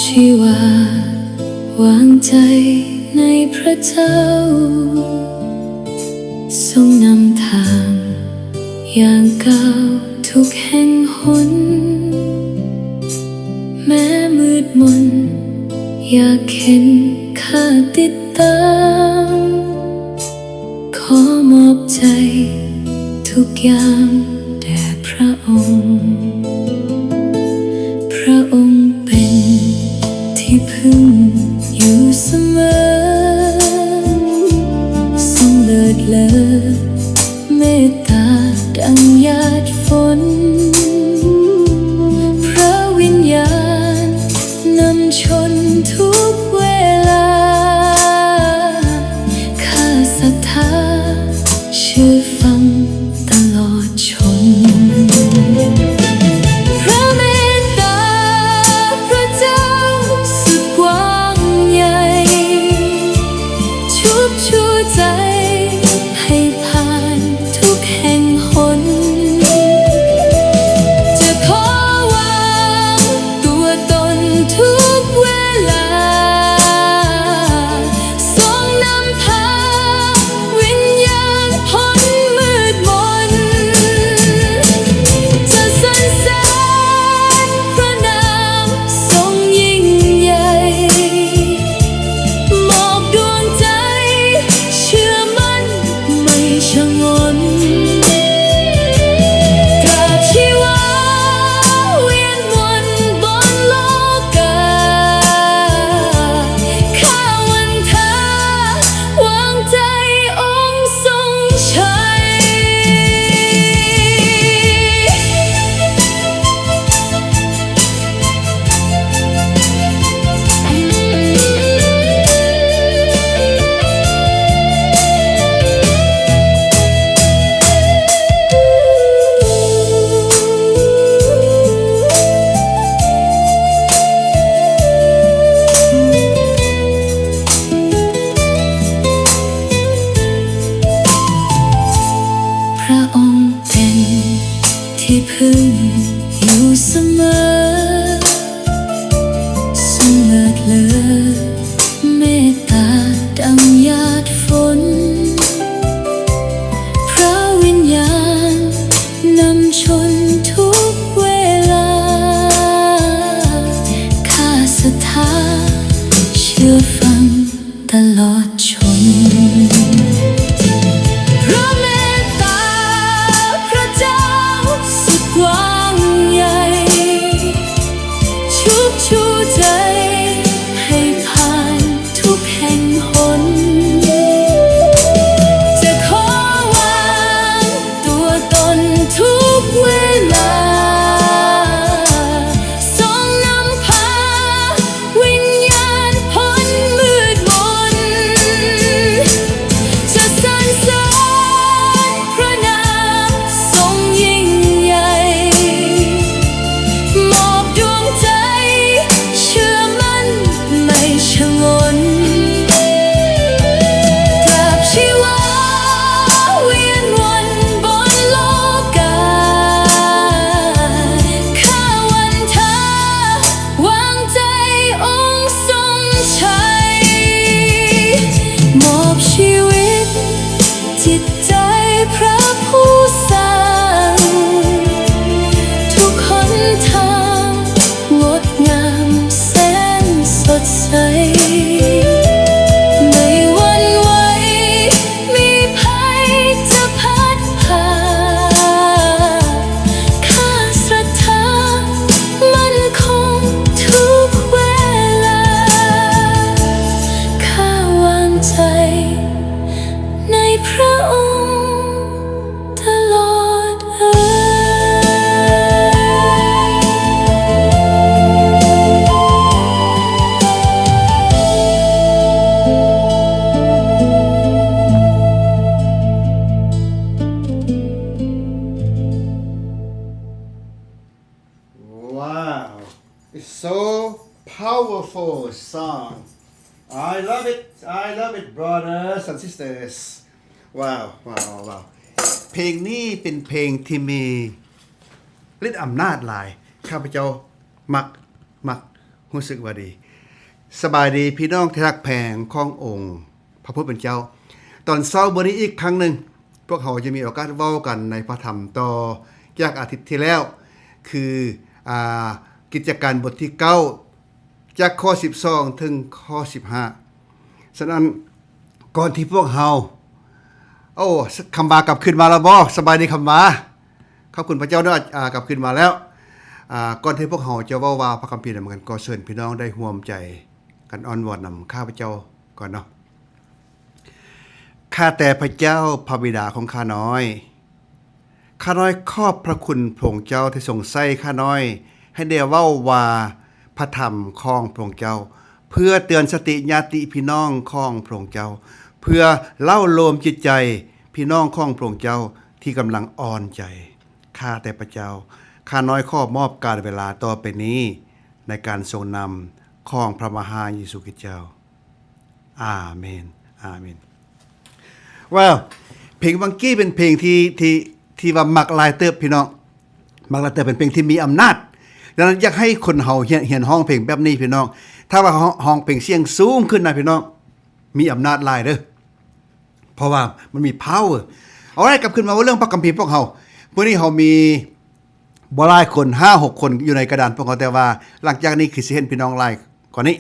ຊີວາ ວາງໃຈໃນພຣະເຈົ້າ ຊົງນຳທາງ ຍ່າງກ້າວທຸກແຫ່ງຫົນ ແມ້ມືດມົນ ຢາກເຫັນຂ້າຕິດຕາມ ຂໍມອບໃຈທຸກຢ່າງແດ່ພຣະອົງ ພຣະອົງເປັນທີ່ເພິ່ງຢູ່ສະເໝີ ຊົງເລີດເລີ ເມດຕາດັ່ງຫຍາດຝົນ ພຣະວິນຍານນຳຊົນທຸກເວລາ ຂ້າສັດທາເຊື່ອຟັງຕະຫຼອດຊົນ ພຣະເມດຕາພຣະເຈົ້າສຸດກວ້າງໃຫຍ່ ຊຸກຊູໃຈໃຫ້ຜ່ານທຸກແຫ່ງຫົນ ຈະຂໍວາງຕົວຕົນທຸກເວລາ ຊົງນຳພາວິນຍານພົ້ນມືດມົນ ຈະສັນເສີນພຣະນາມ ຊົງຍິ່ງໃຫຍ່ ມອບດວງໃຈເຊື່ອໝັ້ນໄໝ້ຊະຫງົນ ຕາບທີ່ວ່າວຽນວົນບົນໂລກາ ຂ້າວັນທາວາງໃຈອົງຊົງໄຊ ພຣະອົງເປັນທີ່ເພິ່ງຢູ່ສະເໝີ ຊົງເລີດເລີ ເມດຕາດັ່ງຫຍາດຝົນ ພຣະວິນຍານນຳຊົນທຸກເວລາ ຂ້າສັດທາເຊື່ອຟັງ ຕະຫຼອດຊົນ ພຣະເມດຕາພຣະເຈົ້າສຸດກວ້າງໃຫຍ່ ຊຸກຊູໃຈໃຫ້ຜ່ານທຸກແຫ່ງຫົນ ຈະຂໍວາງຕົວຕົນທຸກເວລາ ຊົງນຳພາ ວິນຍານພົ້ນມືດມົນ ຈະສັນເສີນພຣະນາມຊົງຍິ່ງໃຫຍ່ ມອບດວງໃຈເຊື່ອໝັ້ນໄໝ້ຊະຫງົນ ຕາບທີ່ວ່າວຽນວົນບົນໂລກາ ຂ້າວັນທາ ວາງໃຈອົງຊົງໄຊ ມອບຊີວິດຈິດໃຈພຣະຜູ້ສ້າງ ທຸກຫົນທາງງົດງາມແສນສົດໃສ ໄມ່ຫວັ່ນໄຫວ ມີໄພຈະພັດພາ ຂ້າສັດທາໝັ້ນຄົງທຸກເວລາ ຂ້າວາງໃຈໃນພຣະອົງຕະຫຼອດເອີຍ. Wow, it's so powerful song. I love it, I love it, brothers and sisters. ວ້າວ ວ້າວ ວ້າວ ເພງນີ້ເປັນເພງທີ່ມີລິດອຳນາດຫຼາຍ. ຂ້າພະເຈົ້າມັກ ມັກ ຮູ້ສຶກວ່າດີ. ສະບາຍດີພີ່ນ້ອງທີ່ຮັກແພງຂອງອົງພະຜູ້ເປັນເຈົ້າ. ຕອນເຊົ້າມື້ນີ້ອີກຄັ້ງໜຶ່ງ, ພວກເຮົາຈະມີໂອກາດເວົ້າກັນໃນພະທຳຕໍ່ຈາກອາທິດທີ່ແລ້ວ, ຄື ອາ ກິດຈະການບົດທີເກົ້າ ຈາກຂໍ້ສິບສອງເຖິງຂໍ້ສິບຫ້າ. ສະນັ້ນ, ກ່ອນທີ່ພວກເຮົາ, ໂອ້ ຄຳວ່າກັບຄືນມາແລ້ວບໍ? ສະບາຍດີຄຳວ່າ. ຂອບຄຸນພະເຈົ້າເນາະ, ອາ ກັບຄືນມາແລ້ວ. ອາ ກ່ອນທີ່ພວກເຮົາຈະເວົ້າວ່າພະຄຳພີນຳກັນ, ຂໍເຊີນພີ່ນ້ອງໄດ້ຮ່ວມໃຈກັນອ້ອນວອນນຳຂ້າພະເຈົ້າກ່ອນເນາະ. ຂ້າແຕ່ພະເຈົ້າ, ພະບິດາຂອງຂ້ານ້ອຍ, ຂ້ານ້ອຍຂອບພະຄຸນພະອົງເຈົ້າທີ່ຊົງໃຊ້ຂ້ານ້ອຍໃຫ້ໄດ້ເວົ້າວ່າພະທຳຂອງພະອົງເຈົ້າ, ເພື່ອເຕືອນສະຕິຍາດຕິພີ່ນ້ອງຂອງພະອົງເຈົ້າ, ເພື່ອເລົ້າໂລມຈິດໃຈພີ່ນ້ອງຂອງພະອົງເຈົ້າທີ່ກຳລັງອ່ອນໃຈ. ຂ້າແຕ່ພະເຈົ້າ, ຂ້ານ້ອຍຂໍມອບການເວລາຕໍ່ໄປນີ້ໃນການຊົງນຳຂອງພະມະຫາເຢຊູຄຣິດເຈົ້າ. ອາເມນ ອາເມນ. Well, ເພງວັງກີ້ເປັນເພງທີ່ ທີ່ ທີ່ວ່າມັກຫຼາຍເຕີບພີ່ນ້ອງ, ມັກຫຼາຍເຕີບ, ເປັນເພງທີ່ມີອຳນາດ. ດັ່ງນັ້ນ ຢາກໃຫ້ຄົນເຮົາຮຽນ ຮຽນຮ້ອງເພງແບບນີ້ພີ່ນ້ອງ. ຖ້າວ່າ ຮ້ອງເພງສຽງສູງຂຶ້ນນະພີ່ນ້ອງ, ມີອຳນາດຫຼາຍເດີ້, ເພາະວ່າມັນມີ power. Alright, ກັບຄືນມາເວົ້າເລື່ອງພະຄຳພີພວກເຮົາ. ມື້ນີ້ເຮົາມີບໍ່ຫຼາຍຄົນ, ຫ້າຫົກຄົນຢູ່ໃນກະດານພວກເຮົາ, ແຕ່ວ່າຫຼັງຈາກນີ້ຄືຊິເຫັນພີ່ນ້ອງຫຼາຍກວ່ານີ້.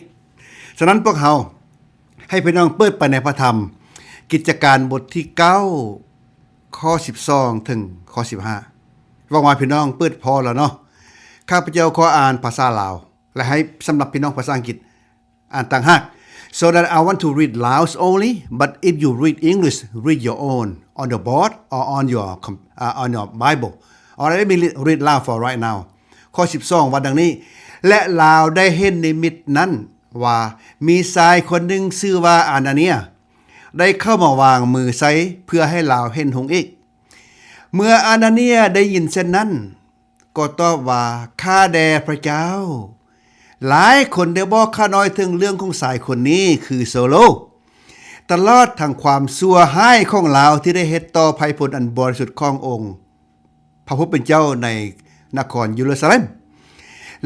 ສະນັ້ນ ພວກເຮົາ ໃຫ້ພີ່ນ້ອງເປີດໄປໃນພະທຳ ກິດຈະການບົດທີເກົ້າ ຂໍ້ສິບສອງເຖິງຂໍ້ສິບຫ້າ. ຫວັງວ່າພີ່ນ້ອງເປີດພ້ອມແລ້ວເນາະ. ຂ້າພະເຈົ້າຂໍອ່ານພາສາລາວ ແລະ ໃຫ້ສຳລັບພີ່ນ້ອງພາສາອັງກິດອ່ານຕ່າງຫາກ. So that I want to read Lao only, but if you read English, read your own on the board or on your com-, uh, on your Bible. Alright, let me read Lao for right now. ຂໍ້ສິບສອງ ວ່າດັ່ງນີ້, ແລະ ລາວໄດ້ເຫັນນິມິດນັ້ນວ່າ ມີຊາຍຄົນໜຶ່ງຊື່ວ່າອານາເນຍ ໄດ້ເຂົ້າມາວາງມືໃສ່ເພື່ອໃຫ້ລາວເຫັນຮຸ່ງອີກ. ເມື່ອອານາເນຍໄດ້ຍິນເຊັ່ນນັ້ນ ກໍຕອບວ່າ, ຂ້າແດ່ພະເຈົ້າ, ຫຼາຍຄົນໄດ້ບອກຂ້ານ້ອຍເຖິງເລື່ອງຂອງຊາຍຄົນນີ້ ຄືໂຊໂລ, ຕະຫຼອດທັງຄວາມຊົ່ວຮ້າຍຂອງລາວທີ່ໄດ້ເຮັດຕໍ່ໄພພົນອັນບໍລິສຸດຂອງອົງ ພະຜູ້ເປັນເຈົ້າໃນນະຄອນເຢຣູຊາເລັມ.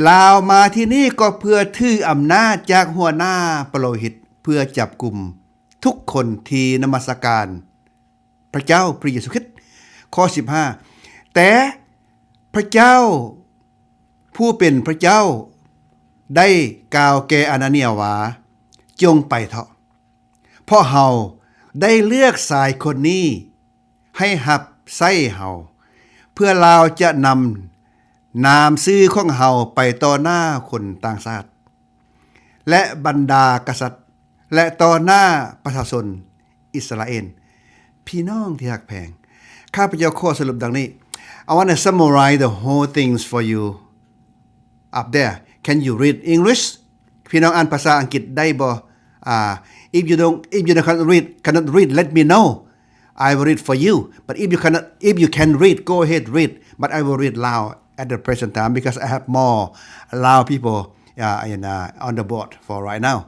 ລາວມາທີ່ນີ້ກໍເພື່ອຖືອຳນາດຈາກຫົວໜ້າປະໂລຫິດ ເພື່ອຈັບກຸມທຸກຄົນທີ່ນະມັດສະການພະເຈົ້າພະເຢຊູຄຣິດ. ຂໍ້ສິບຫ້າ ແຕ່ພະເຈົ້າຜູ້ເປັນພະເຈົ້າໄດ້ກ່າວແກ່ອານາເນຍວ່າ, ຈົ່ງໄປເຖາະ. ເພາະເຮົາໄດ້ເລືອກຊາຍຄົນນີ້ໃຫ້ຮັບໃຊ້ເຮົາ, ເພື່ອລາວຈະນຳນາມຊື່ຂອງເຮົາໄປຕໍ່ໜ້າຄົນຕ່າງຊາດ ແລະ ບັນດາກະສັດ ແລະ ຕໍ່ໜ້າປະຊາຊົນອິດສະຣາເອນ. ພີ່ນ້ອງທີ່ຮັກແພງ, ຂ້າພະເຈົ້າຂໍສະຫຼຸບດັ່ງນີ້. I wanna summarize the whole things for you. Up there. Can you read English? ພີ່ນ້ອງອ່ານພາສາອັງກິດໄດ້ບໍ່? ອ່າ if you don't, if you cannot read, cannot read, let me know. I will read for you. But if you cannot, if you can read, go ahead, read. But I will read Lao at the present time because I have more Lao people, uh, in, uh, on the board for right now.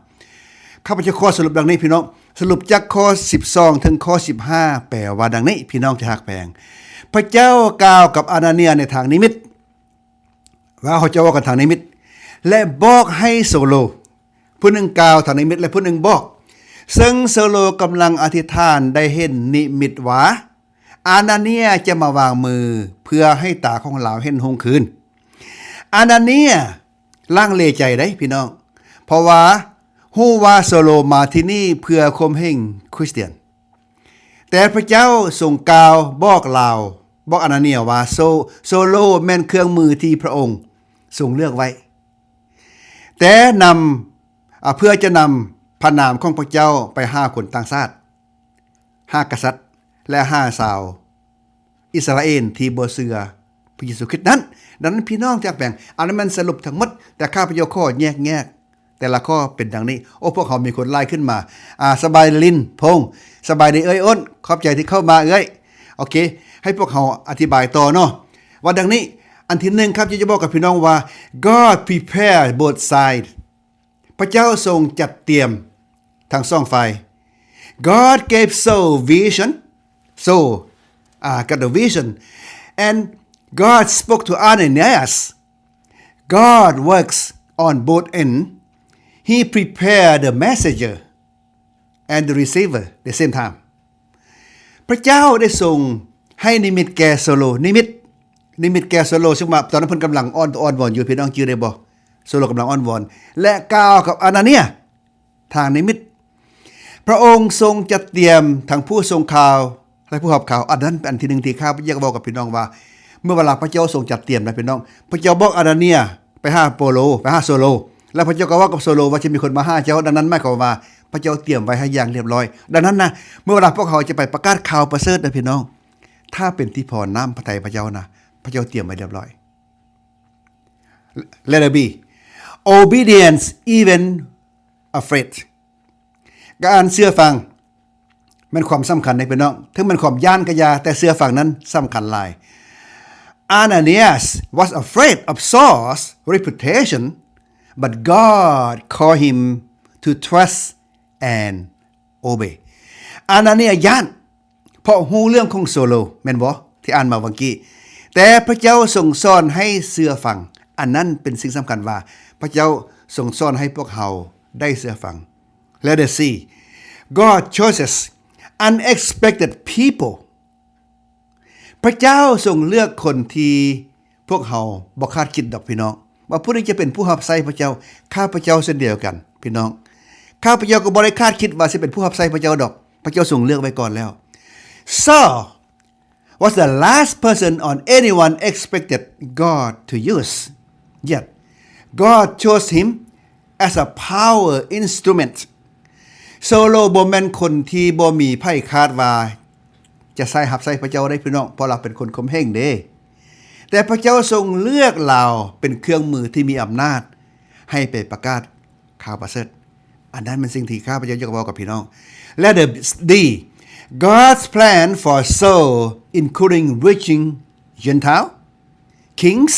ຂ້າພະເຈົ້າຂໍສະຫຼຸບດັ່ງນີ້ ພີ່ນ້ອງ. ສະຫຼຸບຈາກຂໍ້ສິບສອງເຖິງຂໍ້ສິບຫ້າ ແປວ່າດັ່ງນີ້ ພີ່ນ້ອງທີ່ຮັກແພງ. ພະເຈົ້າກ່າວກັບອານາເນຍໃນທາງນິມິດ. ວ່າເຂົາເຈົ້າເວົ້າກັນທາງນິມິດ ແລະ ບອກໃຫ້ໂຊໂລ, ຜູ້ໜຶ່ງກ່າວທາງນິມິດ ແລະ ຜູ້ໜຶ່ງບອກ, ເຊິ່ງໂຊໂລກຳລັງອະທິຖານໄດ້ເຫັນນິມິດວ່າ ອານາເນຍຈະມາວາງມືເພື່ອໃຫ້ຕາຂອງລາວເຫັນຮຸ່ງຄືນ. ອານາເນຍລັງເລໃຈໄດ໋ ພີ່ນ້ອງ, ເພາະວ່າຮູ້ວ່າໂຊໂລມາທີ່ນີ້ເພື່ອຂົ່ມເຫງຄຣິສຕຽນ. ແຕ່ພະເຈົ້າຊົງກ່າວບອກລາວ, ບອກອານາເນຍວ່າ ໂຊ, ໂຊໂລແມ່ນເຄື່ອງມືທີ່ພະອົງຊົງເລືອກໄວ້, ແຕ່ນຳ, ອາ, ເພື່ອຈະນຳພະນາມຂອງພະເຈົ້າໄປຫາຄົນຕ່າງຊາດ, ຫາກະສັດ ແລະ ຫາຊາວ ອິດສະຣາເອນທີ່ບໍ່ເຊື່ອພະເຢຊູຄຣິດນັ້ນ. ດັ່ງນັ້ນ ພີ່ນ້ອງທີ່ຮັກແພງ, ອັນນັ້ນແມ່ນສະຫຼຸບທັງໝົດ, ແຕ່ຂ້າພະເຈົ້າຂໍແຍກແຍະແຕ່ລະຂໍ້ເປັນດັ່ງນີ້. ໂອ້ ພວກເຮົາມີຄົນຫຼາຍຂຶ້ນມາ. ອາ, ສະບາຍດີ ລິນ ພົງ, ສະບາຍດີເອື້ອຍ ໂອນ, ຂອບໃຈທີ່ເຂົ້າມາເອື້ອຍ. ໂອເຄ, ໃຫ້ພວກເຮົາອະທິບາຍຕໍ່ເນາະ ວ່າດັ່ງນີ້. ອັນທີໜຶ່ງ ຂ້າພະເຈົ້າຈະບອກກັບພີ່ນ້ອງວ່າ God prepare both side. ພະເຈົ້າຊົງຈັດຕຽມທັງສອງຝ່າຍ. God gave Saul vision. Saul, uh, got the vision. And God spoke to Ananias. God works on both ends, he prepared the messenger and the receiver the same time. ພະເຈົ້າໄດ້ຊົງໃຫ້ນິມິດແກ່ໂຊໂລ, ນິມິດ, ນິມິດແກ່ໂຊໂລ, ຊຶ່ງວ່າຕອນນັ້ນເພິ່ນກຳລັງອ້ອນ, ອ້ອນວອນຢູ່, ພີ່ນ້ອງຈື່ໄດ້ບໍ່? ໂຊໂລກຳລັງອ້ອນວອນ ແລະ ກ່າວກັບອານາເນຍ ທາງນິມິດ. ພະອົງຊົງຈັດຕຽມທັງຜູ້ສົ່ງຂ່າວ ແລະ ຜູ້ຮັບຂ່າວ. ອັນນັ້ນເປັນອັນທີໜຶ່ງທີ່ຂ້າພະເຈົ້າຢາກເວົ້າກັບພີ່ນ້ອງວ່າ ເມື່ອເວລາພະເຈົ້າຊົງຈັດຕຽມນະພີ່ນ້ອງ, ພະເຈົ້າບອກອານາເນຍໄປຫາໂປໂລ, ໄປຫາໂຊໂລ, ແລະ ພະເຈົ້າກໍເວົ້າກັບໂຊໂລວ່າຈະມີຄົນມາຫາເຈົ້າ. ດັ່ງນັ້ນໝາຍຄວາມວ່າພະເຈົ້າຕຽມໄວ້ໃຫ້ຢ່າງລຽບຮ້ອຍ. ດັ່ງນັ້ນນະ, ເມື່ອເວລາພວກເຮົາຈະໄປປະກາດຂ່າວປະເສີດນະພີ່ນ້ອງ, ຖ້າເປັນທີ່ພໍນ້ຳພະໄທພະເຈົ້ານະ, ພະເຈົ້າຕຽມໄວ້ລຽບຮ້ອຍ. Letter B, obedience even afraid. ການເຊື່ອຟັງແມ່ນຄວາມສຳຄັນເດ້ພີ່ນ້ອງ, ເຖິງແມ່ນຄວາມຢ້ານກໍຢ່າ, ແຕ່ເຊື່ອຟັງນັ້ນສຳຄັນຫຼາຍ. Ananias was afraid of Saul's reputation, but God called him to trust and obey. ອານາເນຍຢ້ານ ເພາະຮູ້ເລື່ອງຂອງໂຊໂລ ແມ່ນບໍ່ ທີ່ອ່ານມາຫວ່າງກີ້? ແຕ່ພະເຈົ້າຊົງສອນໃຫ້ເຊື່ອຟັງ. ອັນນັ້ນເປັນສິ່ງສຳຄັນວ່າ ພະເຈົ້າຊົງສອນໃຫ້ພວກເຮົາໄດ້ເຊື່ອຟັງ. Letter C, God chooses unexpected people. ພະເຈົ້າຊົງເລືອກຄົນທີ່ ພວກເຮົາບໍ່ຄາດຄິດດອກພີ່ນ້ອງ ວ່າຜູ້ນີ້ຈະເປັນຜູ້ຮັບໃຊ້ພະເຈົ້າ. ຂ້າພະເຈົ້າເຊັ່ນດຽວກັນພີ່ນ້ອງ, ຂ້າພະເຈົ້າກໍບໍ່ໄດ້ຄາດຄິດວ່າຊິເປັນຜູ້ຮັບໃຊ້ພະເຈົ້າດອກ. ພະເຈົ້າຊົງເລືອກໄວ້ກ່ອນແລ້ວ. Saul was the last person on anyone expected God to use. Yet, God chose him as a power instrument. ໂຊໂລບໍ່ແມ່ນຄົນທີ່ບໍ່ມີໃຜຄາດວ່າຈະໃຊ້ ຮັບໃຊ້ພະເຈົ້າໄດ້ພີ່ນ້ອງ, ເພາະລາວເປັນຄົນຂົ່ມເຫງເດ້. ແຕ່ພະເຈົ້າຊົງເລືອກລາວເປັນເຄື່ອງມືທີ່ມີອຳນາດໃຫ້ໄປປະກາດຂ່າວປະເສີດ. ອັນນັ້ນແມ່ນສິ່ງທີ່ຂ້າພະເຈົ້າຢາກເວົ້າກັບພີ່ນ້ອງ. Letter D, God's plan for Saul, including reaching Gentile, kings,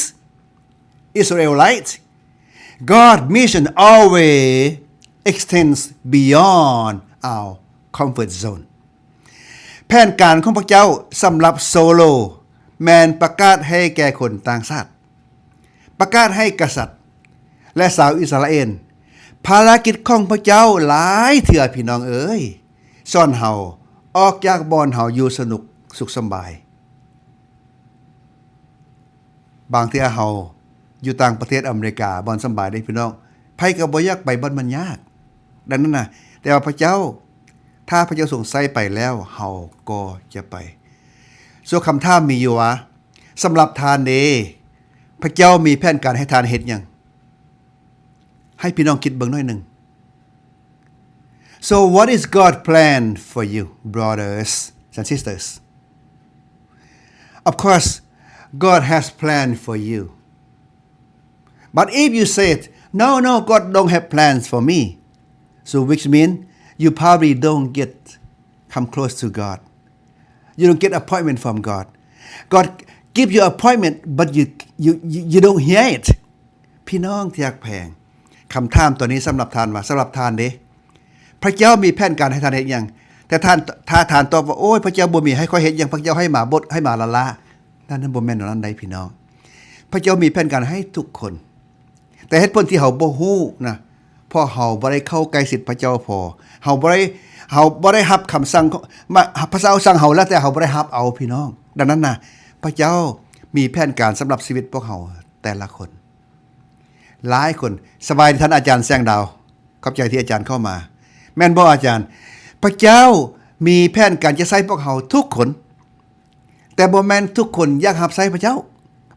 Israelite, God mission always extends beyond our comfort zone. ແຜນການຂອງພະເຈົ້າສຳລັບໂຊໂລ ແມ່ນປະກາດໃຫ້ແກ່ຄົນຕ່າງຊາດ, ປະກາດໃຫ້ກະສັດ ແລະ ຊາວອິດສະຣາເອນ. ພາລະກິດຂອງພະເຈົ້າຫຼາຍເທື່ອ, ພີ່ນ້ອງເອີຍ, ສອນເຮົາອອກຈາກບ່ອນເຮົາຢູ່ສະໜຸກສຸກສຳບາຍ. ບາງເທື່ອເຮົາຢູ່ຕ່າງປະເທດອາເມລິກາ ບ່ອນສຳບາຍເດ້ພີ່ນ້ອງ, ໃຜກໍບໍ່ຢາກໄປບ່ອນມັນຍາກ. ດັ່ງນັ້ນນະ, ແຕ່ວ່າພະເຈົ້າ, ຖ້າພະເຈົ້າຊົງໃຊ້ໄປແລ້ວ, ເຮົາກໍຈະໄປ. ສ່ວນຄຳຖາມມີຢູ່ວ່າ, ສຳລັບທ່ານເດ, ພະເຈົ້າມີແຜນການໃຫ້ທ່ານເຮັດຫຍັງ? ໃຫ້ພີ່ນ້ອງຄິດເບິ່ງໜ້ອຍໜຶ່ງ. So what is God plan for you, brothers and sisters? Of course, God has plan for you. But if you said, "No, no, God don't have plans for me," so which mean you probably don't get, come close to God. You don't get appointment from God. God give you appointment, but you, you, you, you don't hear it. ພີ່ນ້ອງທີ່ຮັກແພງ, ຄຳຖາມຕົວນີ້ສຳລັບທ່ານວ່າ, ສຳລັບທ່ານເດ, ພະເຈົ້າມີແຜນການໃຫ້ທ່ານເຮັດຫຍັງ? ແຕ່ທ່ານ, ຖ້າທ່ານຕອບວ່າ, ໂອ້ຍ, ພະເຈົ້າບໍ່ມີໃຫ້ຂ້ອຍເຮັດຫຍັງ, ພະເຈົ້າໃຫ້ມາບົດ, ໃຫ້ມາລ້າໆ, ນັ້ນບໍ່ແມ່ນແນວນັ້ນໃດ໋ພີ່ນ້ອງ. ພະເຈົ້າມີແຜນການໃຫ້ທຸກຄົນ. ແຕ່ເຫດຜົນທີ່ເຮົາບໍ່ຮູ້ນະ, ເພາະເຮົາບໍ່ໄດ້ເຂົ້າໃກ້ຊິດພະເຈົ້າພໍ. ເຮົາບໍ່ໄດ້, ເຮົາບໍ່ໄດ້ຮັບຄຳສັ່ງຂອງ, ມາ, ພະເຈົ້າສັ່ງເຮົາແລ້ວ, ແຕ່ເຮົາບໍ່ໄດ້ຮັບເອົາ, ພີ່ນ້ອງ. ດັ່ງນັ້ນນະ, ພະເຈົ້າມີແຜນການສຳລັບຊີວິດພວກເຮົາແຕ່ລະຄົນ. ຫຼາຍຄົນ, ສະບາຍດີທ່ານອາຈານແສງດາວ, ຂອບໃຈທີ່ອາຈານເຂົ້າມາ. ແມ່ນບໍ່ອາຈານ? ພະເຈົ້າມີແຜນການຈະໃຊ້ພວກເຮົາທຸກຄົນ, ແຕ່ບໍ່ແມ່ນທຸກຄົນຢາກຮັບໃຊ້ພະເຈົ້າ.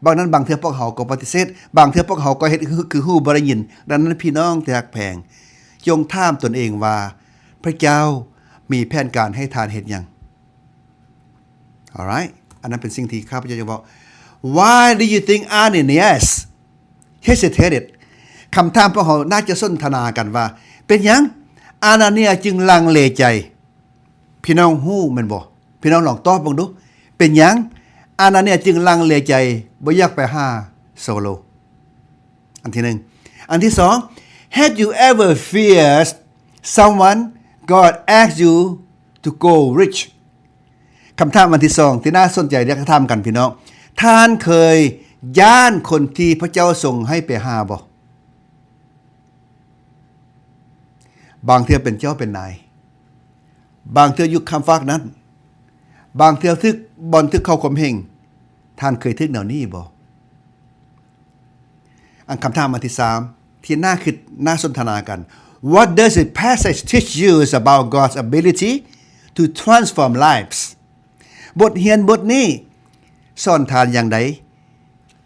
ບາງນັ້ນ, ບາງເທື່ອພວກເຮົາກໍປະຕິເສດ, ບາງເທື່ອພວກເຮົາກໍເຮັດຄື, ຄືຫູບໍ່ໄດ້ຍິນ. ດັ່ງນັ້ນ, ພີ່ນ້ອງທີ່ຮັກແພງ, ຈົ່ງຖາມຕົນເອງວ່າ, ພະເຈົ້າມີແຜນການໃຫ້ທ່ານເຮັດຫຍັງ? Alright, ອັນນັ້ນເປັນສິ່ງທີ່ຂ້າພະເຈົ້າຈະເວົ້າ. Why do you think Ananias hesitated? ຄຳຖາມພວກເຮົາໜ້າຈະສົນທະນາກັນວ່າ, ເປັນຫຍັງອານາເນຍຈຶ່ງລັງເລໃຈ? ພີ່ນ້ອງຮູ້ແມ່ນບໍ່? ພີ່ນ້ອງລອງຕອບເບິ່ງດູ. ເປັນຫຍັງອານາເນຍຈຶ່ງລັງເລໃຈ, ບໍ່ຢາກໄປຫາໂຊໂລ? ອັນທີໜຶ່ງ. ອັນທີສອງ, Have you ever feared someone God asked you to go reach? ຄຳຖາມອັນທີສອງທີ່ໜ້າສົນໃຈ ຢາກຈະຖາມກັນພີ່ນ້ອງ, ທ່ານເຄີຍຢ້ານຄົນທີ່ພະເຈົ້າຊົງໃຫ້ໄປຫາບໍ່? ບາງເທື່ອເປັນເຈົ້າເປັນນາຍ, ບາງເທື່ອຢູ່ຂ້າມຟາກນັ້ນ, ບາງເທື່ອຖືກບ່ອນຖືກເຂົາຂົ່ມເຫງ. ທ່ານເຄີຍຖືກແນວນີ້ບໍ່? ອັນຄຳຖາມອັນທີສາມ ທີ່ໜ້າຄິດໜ້າສົນທະນາກັນ, What does the passage teach you about God's ability to transform lives? ບົດຮຽນບົດນີ້ສອນທ່ານຢ່າງໃດ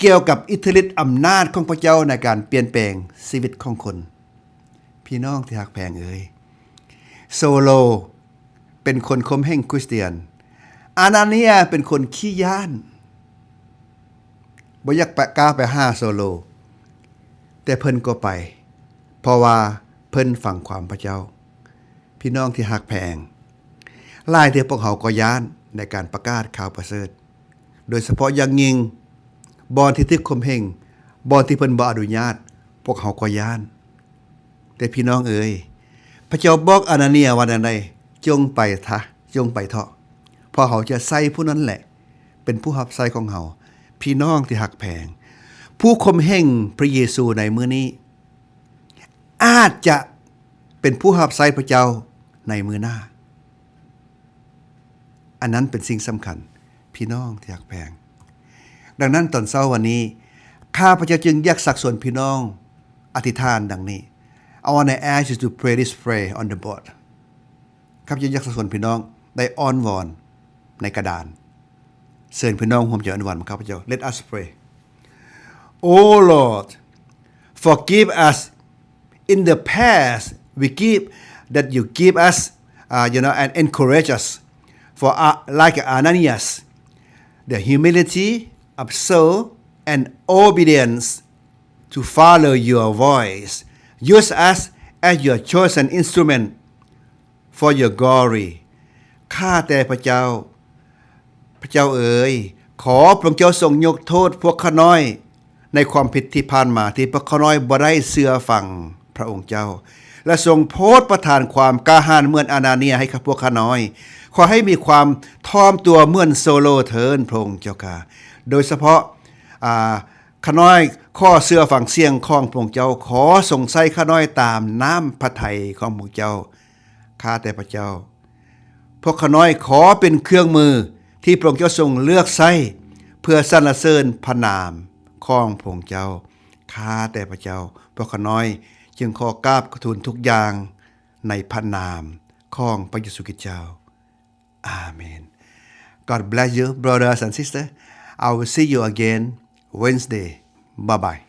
ກ່ຽວກັບອິດທິລິດອຳນາດຂອງພະເຈົ້າໃນການປ່ຽນແປງຊີວິດຂອງຄົນ? ພີ່ນ້ອງທີ່ຮັກແພງເອີຍ, ໂຊໂລເປັນຄົນຂົ່ມເຫງຄຣິສຕຽນ, ອານາເນຍເປັນຄົນຂີ້ຢ້ານ, ບໍ່ຢາກປະ ກ້າໄປຫາໂຊໂລ, ແຕ່ເພິ່ນກໍໄປ ເພາະວ່າເພິ່ນຟັງຄວາມພະເຈົ້າ. ພີ່ນ້ອງທີ່ຮັກແພງ, ຫຼາຍເທື່ອພວກເຮົາກໍຢ້ານໃນການປະກາດຂ່າວປະເສີດ, ໂດຍສະເພາະຢ່າງຍິ່ງບ່ອນທີ່ຖືກຂົ່ມເຫງ, ບ່ອນທີ່ເພິ່ນບໍ່ອະນຸຍາດ, ພວກເຮົາກໍຢ້ານ. ແຕ່ພີ່ນ້ອງເອີຍ, ພະເຈົ້າບອກອານາເນຍວ່າແນວໃດ? ຈົ່ງໄປທະ, ຈົ່ງໄປເຖາະ, ເພາະເຮົາຈະໃຊ້ຜູ້ນັ້ນແຫຼະເປັນຜູ້ຮັບໃຊ້ຂອງເຮົາ. ພີ່ນ້ອງທີ່ຮັກແພງ, ຜູ້ຂົ່ມເຫງພະເຢຊູໃນມື້ນີ້ ອາດຈະເປັນຜູ້ຮັບໃຊ້ພະເຈົ້າໃນມື້ໜ້າ. ອັນນັ້ນເປັນສິ່ງສຳຄັນ, ພີ່ນ້ອງທີ່ຮັກແພງ. ດັ່ງນັ້ນ, ຕອນເຊົ້າວັນນີ້, ຂ້າພະເຈົ້າຈຶ່ງຢາກຊັກຊວນພີ່ນ້ອງອະທິຖານດັ່ງນີ້. I wanna ask you to pray this prayer on the board. ຂ້າພະເຈົ້າຢາກຊັກຊວນພີ່ນ້ອງໄດ້ອ້ອນວອນໃນກະດານ. ເຊີນພີ່ນ້ອງຮ່ວມໃຈອ້ອນວອນນຳຂ້າພະເຈົ້າ. Let us pray. O Lord, forgive us. In the past, we give that you give us, uh, you know, and encourage us. For, uh, like Ananias, the humility of soul and obedience to follow your voice. Use us as your chosen instrument for your glory. ຂ້າແຕ່ພະເຈົ້າ, ພະເຈົ້າເອີຍ, ຂໍພະອົງເຈົ້າຊົງຍົກໂທດພວກຂ້ານ້ອຍໃນຄວາມຜິດທີ່ຜ່ານມາ ທີ່ພວກຂ້ານ້ອຍບໍ່ໄດ້ເຊື່ອຟັງພະອົງເຈົ້າ ແລະ ຊົງໂຜດປະທານຄວາມກ້າຫານເໝືອນອານາເນຍໃຫ້ກັບພວກຂ້ານ້ອຍ. ຂໍໃຫ້ມີຄວາມຖ່ອມຕົວເໝືອນໂຊໂລເທີ້ນ ພະອົງເຈົ້າຂ້າ. ໂດຍສະເພາະ, ອາ, ຂ້ານ້ອຍຂໍເຊື່ອຟັງສຽງຂອງພະອົງເຈົ້າ. ຂໍຊົງໃຊ້ຂ້ານ້ອຍຕາມນ້ຳພະໄທຂອງພະອົງເຈົ້າ. ຂ້າແຕ່ພະເຈົ້າ, ພວກຂ້ານ້ອຍຂໍເປັນເຄື່ອງມືທີ່ພະອົງເຈົ້າຊົງເລືອກໃຊ້ ເພື່ອສັນລະເສີນພະນາມຂອງພະອົງເຈົ້າ. ຂ້າແຕ່ພະເຈົ້າ, ພວກຂ້ານ້ອຍຈຶ່ງຂໍກາບຂອບຄຸນທຸກຢ່າງໃນພະນາມຂອງພະເຢຊູຄຣິດເຈົ້າ. Amen. God bless you, brothers and sisters. I will see you again Wednesday. Bye-bye.